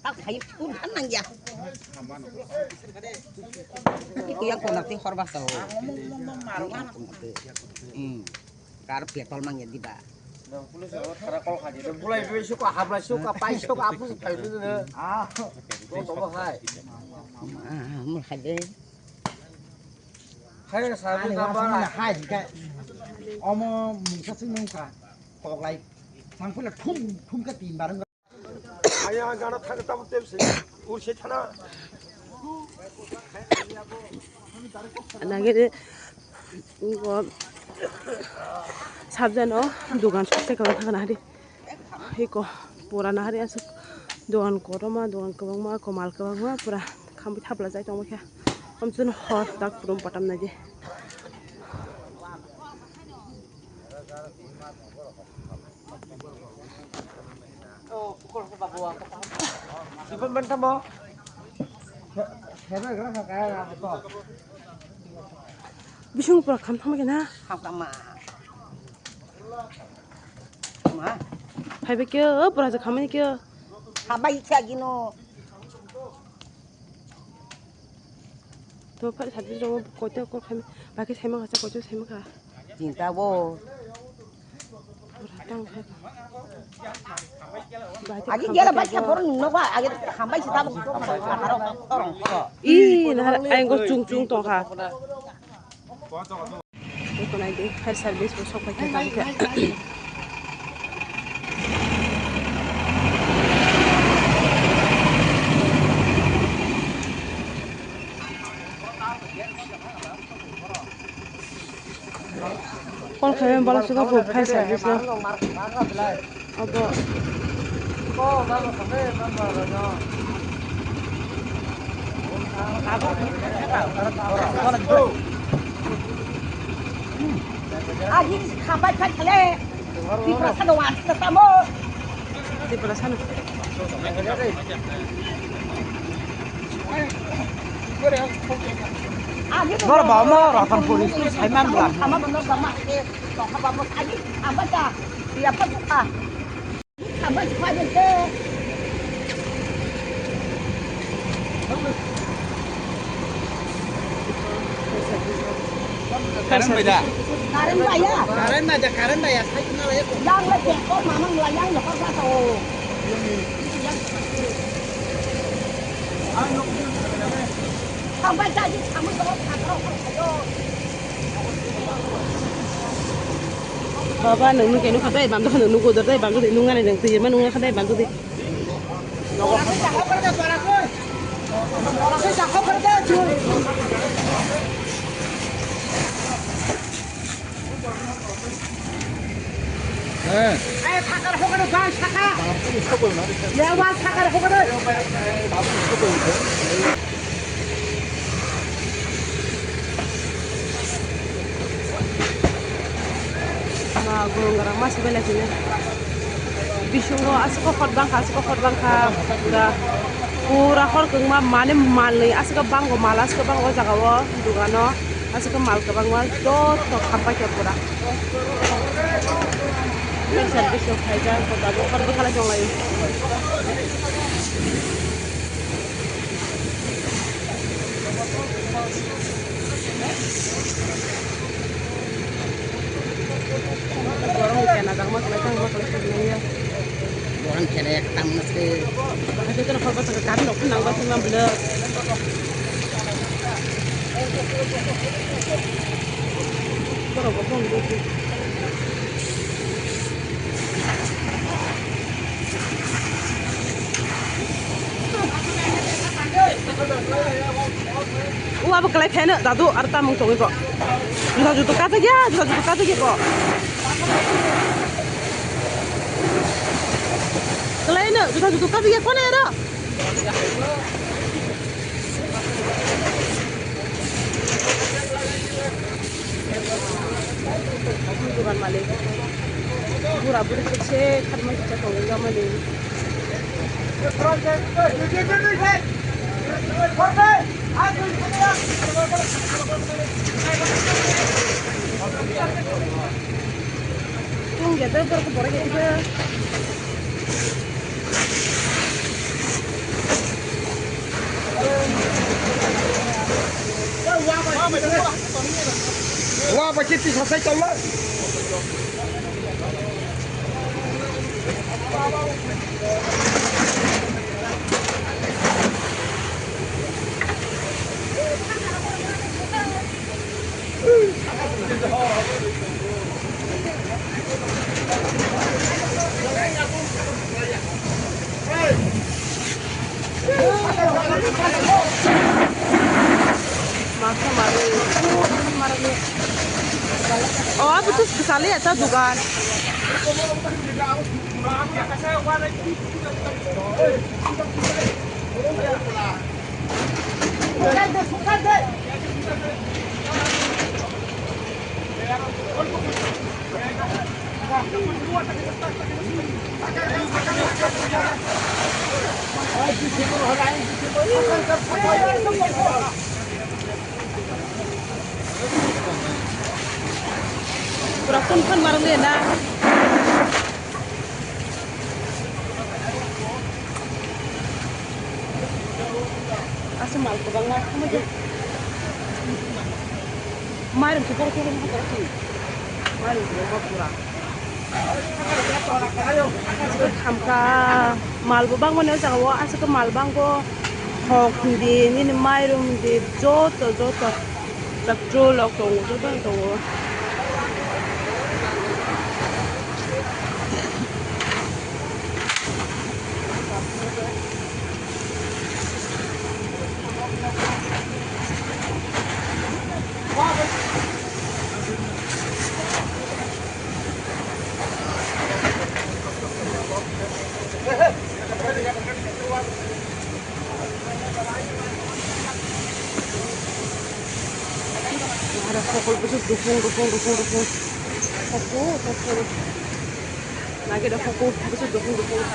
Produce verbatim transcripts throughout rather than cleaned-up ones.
Tak hai pun kan nang ya. Iku yang kona ti horba tau. Hmm. Kar petol mang ya diba. Pulis awat kara kol khaji. Bulai dui suka, hablai suka, pai suka, apu suka itu ne. Ah, kau tahu hai. Ah, mul khaji. Hai, sabi. Hai, sabi, hai, hai. Omo mungsa sing mungsa. Koklai. Sangpula thum, thum ka tin barang. Aya gana thang tabu tem se. Ur se thana. Nagede. Iko sabjano dogan sokte kabo thangna hari. Iko pura na hari asuk dogan kotorma, dogan kwbangma, komal kwbangma pura khambi thapla jai tongma khe. Amchun hor tak purum patam naidi. Bising pura kham thangma khe na. Kham kham ma. Ma. Phaibai khe, o pura je khamani khe. Khambai khe gino. To phai sadi jong koito kol khamani. Baki saima kha, koito saima kha. Chinta bo. Agi gela bai khe borok nogo agi hambai se tabuk torong torong. I nahar ayang go chung chung tongkha. Eko nai de fire service bo sok pai khe tabuk khe. Call khaimani bola suka bo fire service o. Abo. Agi khabai khai khale. Tiprasa no wan tamo. Tiprasa no. Nor ba mo Ratanpur school saiman bla. Ama bano sama ke to haba mo agi amba ta. Dia pa ta. Amba pa de ke. Current bai da? Current bai ya? Current bai da, current bai ya, sai tuna la ya. Yang la je ko mamang la yang no ko sa to. Sampai tadi kamu to ka to ko yo. Baba, nung nung kenu khatai bam to nung nung ko dai bam to nung ngane nung tui ma nung khatai bam to di. Ma gurung garang ma sibai lai sini. Bisingo aswk hot bangkha, aswk hot bangkha, pura, pura hor kwbangma, mane malni aswk bango, mal aswk bango o jaga o, dogano aswk mal kwbangma, joto khampai khe pura. Kaisa bising khaijak, tabuk hor bwkhalai tonglaio. Borok ni kena dang ma kwlai tang ma kwlai tang ya. Borok ni kena ek tam na se. Bahai khe khoroksa khe gari rok phano nang bai phano bwlwk. Borok bo phone bo. O abo kwlai khaino dadu aro tamung tongwi bo. Juda judu kajakya, juda judu kajakya bo. Kwlaino juda judu kajakya kono aro. Dugan malik. Bura buri khe se khatma kisa tongwi mani. Tong ya, dor dor khe borok ya khe. Oh, aku tuh sekali ya, satu kan. Pura kun kun marang dia na. Asa mal kwbangma, mairum se borok khe borok khe. Mairum kwbangma pura. Aswk khamkha, mal bo bangmani o jaga o, aswk mal bango, hok hindi, nini mairum hindi, joto, joto. Petrol rok tongo, joto tongo. Ada pokol besok dukung, dukung, dukung, dukung. Pokok, pokok. Lagi ada pokok besok dukung, dukung.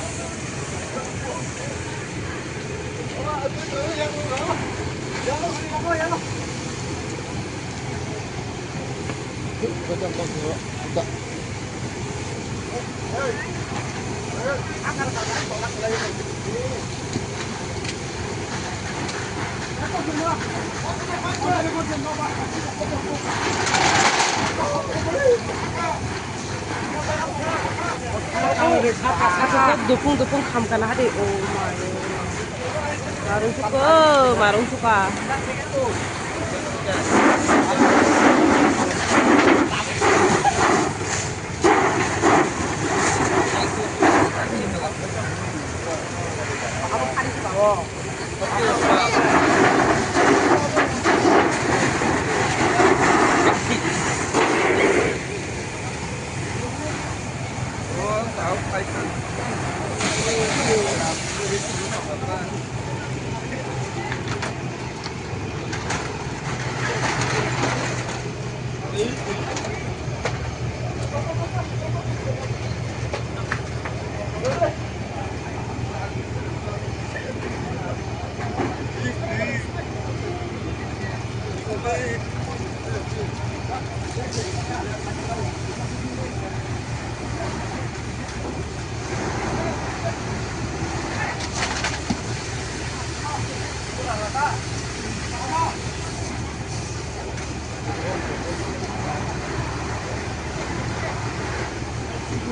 Dukung dukung khamkha na hade, oh my. Marung suka, marung suka.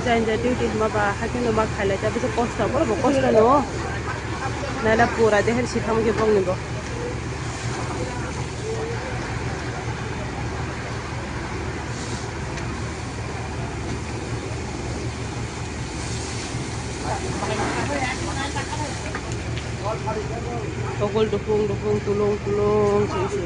Jai jai duty hwnba ba haikhe no ma khailai ta, bwswk kosto, borok bo kosto no. Naila pura deher si thangwi khe bongni bo. Tokol dukung dukung, tulung tulung se se.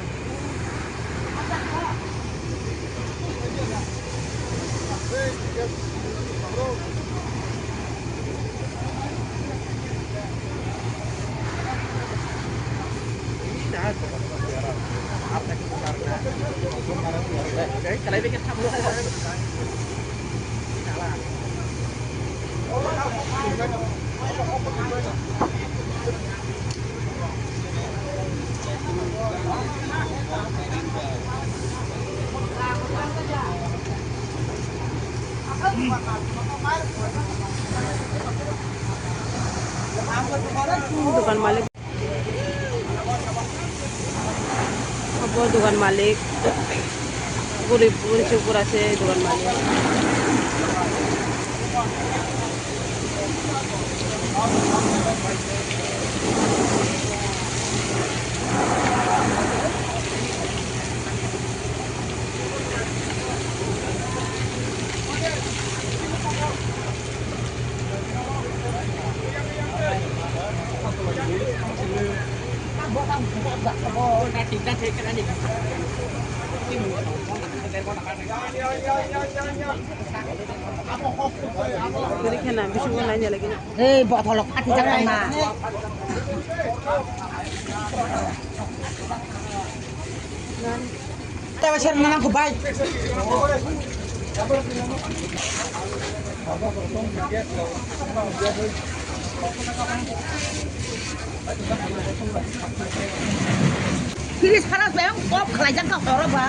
Dukan malik. Obo dukan malik. Puri puri chupur ase dogan malik. Beri kena, bisu ko nanya lagi na. Hei, botol kati jak tang na. Tawa ser manang ko bai. Fridge khara beng pop khlai jak ka horo ba.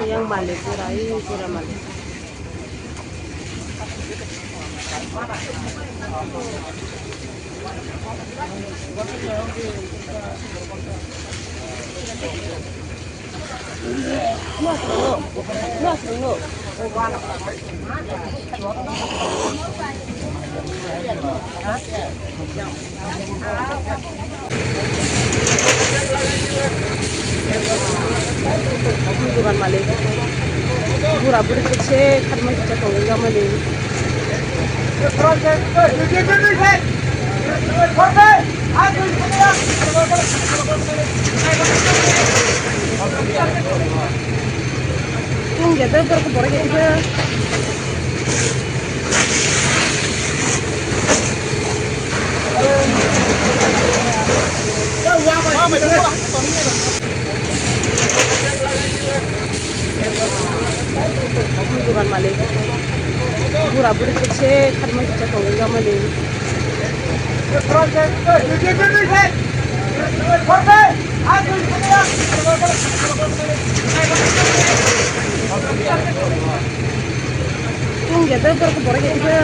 Yang malik, pura, ini pura malik. Dogan malik. Bura buri khe se khatma kisa tongwi jamani. Tung ya, dor dor khe borok ya, tiba. Dogan malik. Bura buri khe se khatma kisa tongwi jamani. Tung ya, dor dor khe borok ya, tiba.